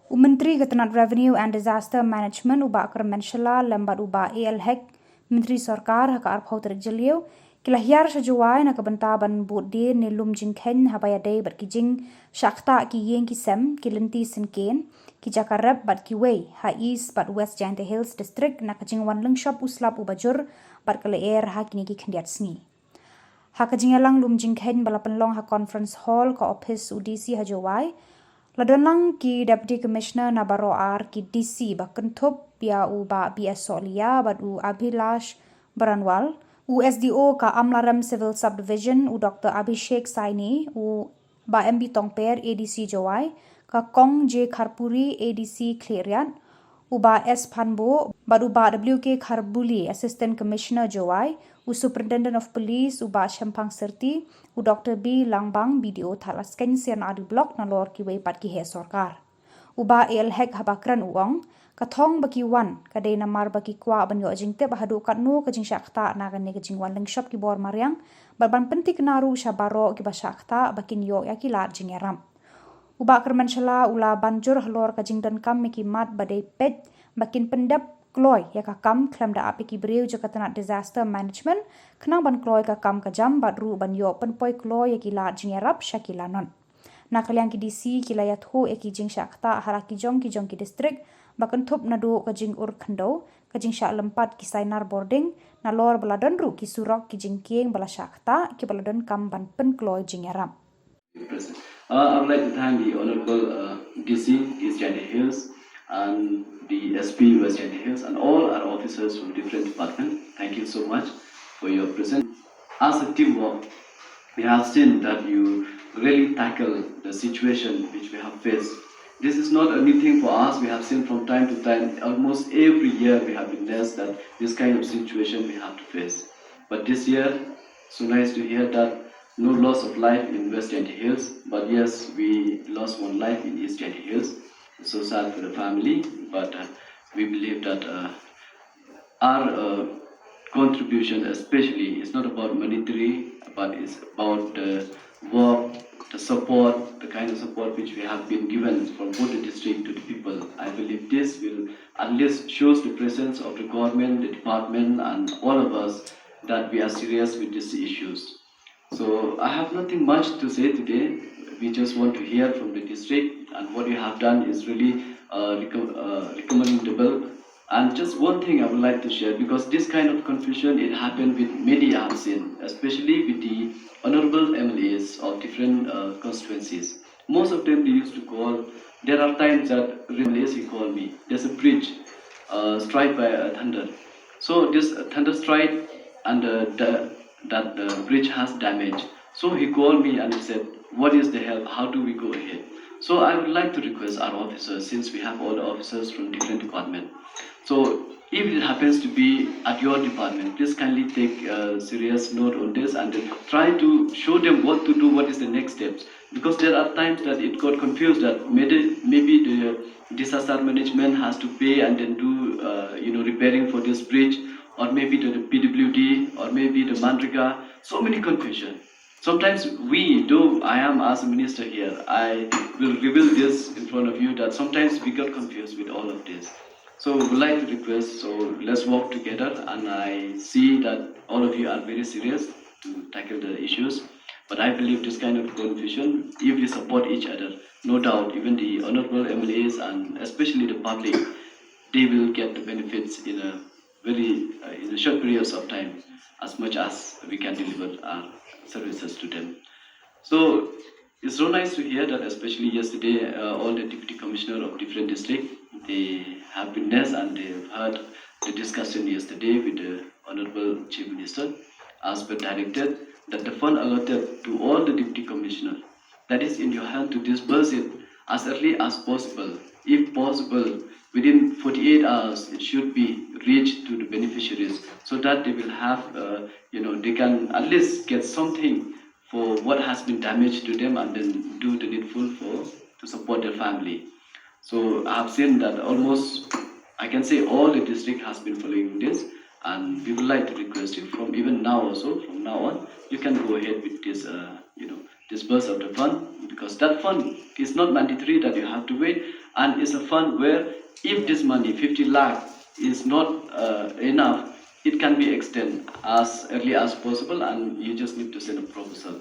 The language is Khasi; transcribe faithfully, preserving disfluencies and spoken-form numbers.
U Myntri ka tnat Revenue and Disaster Management, u Bah Kyrmen Shylla, lem bad u Bah A L Hek, Myntri Sorkar, ha ka arphew tarik Jylliew, ki la hiar sha Jowai na ka bynta ban bud die ne lum jingkheiñ haba ïadei bad ki jingshah ktah ki ïing ki sem, ki lynti syngkien, ki jaka rep bad kiwei ha East bad West Jaintia Hills District na ka jingwan lyngshop u slap uba jur bad ka lyer ha kine ki khyndiat sngi. Ha ka jingïalang lum jingkheiñ ba la pynlong ha Conference Hall ka ophis u D C ha Jowai, la don lang ki Deputy Commissioner na baroh ar ki D C ba kynthup ïa u Bah B S Sohliya bad u Abhilash Baranwal, u S D O ka Amlarem Civil Subdivision, u Doctor Abhishek Saini, u Bah M B Tongper, A D C Jowai, ka Kong J Kharpuri, A D C Khliehriat, u Bah S Phanbo, bad u Bah W K Kharbuli, Assistant Commissioner Jowai, u Superintendent of Police, u Bah Shemphang Syrti, u Doctor B Langbang, B D O Thadlaskein C R D Block, nalor kiwei pat ki heh sorkar. U Bah A L Hek haba kren u ong, ka thong ba ki wan ka dei namar ba ki kwah ban ïoh jingtip haduh katno ka jingshah ktah na kane ka jingwan lyngshop ki bor mariang, bad ban pynthikna ruh sha baroh kiba shah ktah ba kin ïoh ïa ki lad jingïarap. U Bah Kyrmen Shylla u la ban jur halor ka jingdonkam ïa ki mat ba dei peit ba kin pyndep kloi ïa ka kam khlem da ap ïa ki briew jong ka tnat Disaster Management, khnang ban kloi ka kam ka jam bad ruh ban ïoh pynpoi kloi ïa ki lad jingïarap sha ki lanot. Na ka liang ki D C ki la ïathuh ïa ki jingshah ktah ha la ki jong ki jong ki district, ba kynthup naduh ka jingur khyndew, ka jingshah lympat ki sainar bording, nalor ba la don ruh ki surok ki jingkieng ba la shah ktah, kiba la donkam ban pynkloi jingïarap. Uh, I would like to thank the Honorable uh, D C East Jaintia Hills and the S P West Jaintia Hills and all our officers from different departments. Thank you so much for your presence. As a teamwork, we have seen that you really tackle the situation which we have faced. This is not a new thing for us. We have seen from time to time, almost every year we have witnessed that this kind of situation we have to face. But this year, so nice to hear that no loss of life in West Jaintia Hills, but yes, we lost one life in East Jaintia Hills. It's so sad for the family, but uh, we believe that uh, our uh, contribution, especially, is not about monetary, but it's about the work, the support, the kind of support which we have been given from both the district to the people. I believe this will at least shows the presence of the government, the department, and all of us that we are serious with these issues. So I have nothing much to say today. We just want to hear from the district, and what you have done is really uh, recom- uh, recommendable. And just one thing I would like to share, because this kind of confusion, it happened with many I have seen, especially with the honorable M L As of different uh, constituencies. Most of them, they used to call, there are times that M L As, he called me, there's a bridge uh, struck by a thunder. So this thunder strike and uh, the, that the bridge has damage. So he called me and he said, "What is the help? How do we go ahead?" So I would like to request our officers, since we have all the officers from different departments. So if it happens to be at your department, please kindly take a serious note on this and then try to show them what to do, what is the next steps. Because there are times that it got confused that maybe, maybe the disaster management has to pay and then do, uh, you know, repairing for this bridge, or maybe the P W D, or maybe the MGNREGA. So many confusion. Sometimes we, though I am as a minister here, I will reveal this in front of you that sometimes we got confused with all of this. So we would like to request, so let's work together, and I see that all of you are very serious to tackle the issues. But I believe this kind of confusion, if we support each other, no doubt, even the honorable M L As and especially the public, they will get the benefits in a very uh, in a short periods of time, as much as we can deliver our services to them. So it's so nice to hear that, especially yesterday, uh, all the deputy commissioner of different district, they have witnessed and they've heard the discussion yesterday with the honorable chief minister, as per directed that the fund allotted to all the deputy commissioner, that is in your hand to disburse it as early as possible. If possible, within forty-eight hours, it should be reached to the beneficiaries so that they will have, uh, you know, they can at least get something for what has been damaged to them and then do the needful for to support their family. So I have seen that almost, I can say, all the district has been following this, and we would like to request you from even now also, from now on, you can go ahead with this, uh, you know, disburse of the fund, because that fund is not mandatory that you have to wait. And it's a fund where if this money, fifty lakh, is not uh, enough, it can be extended as early as possible, and you just need to send a proposal.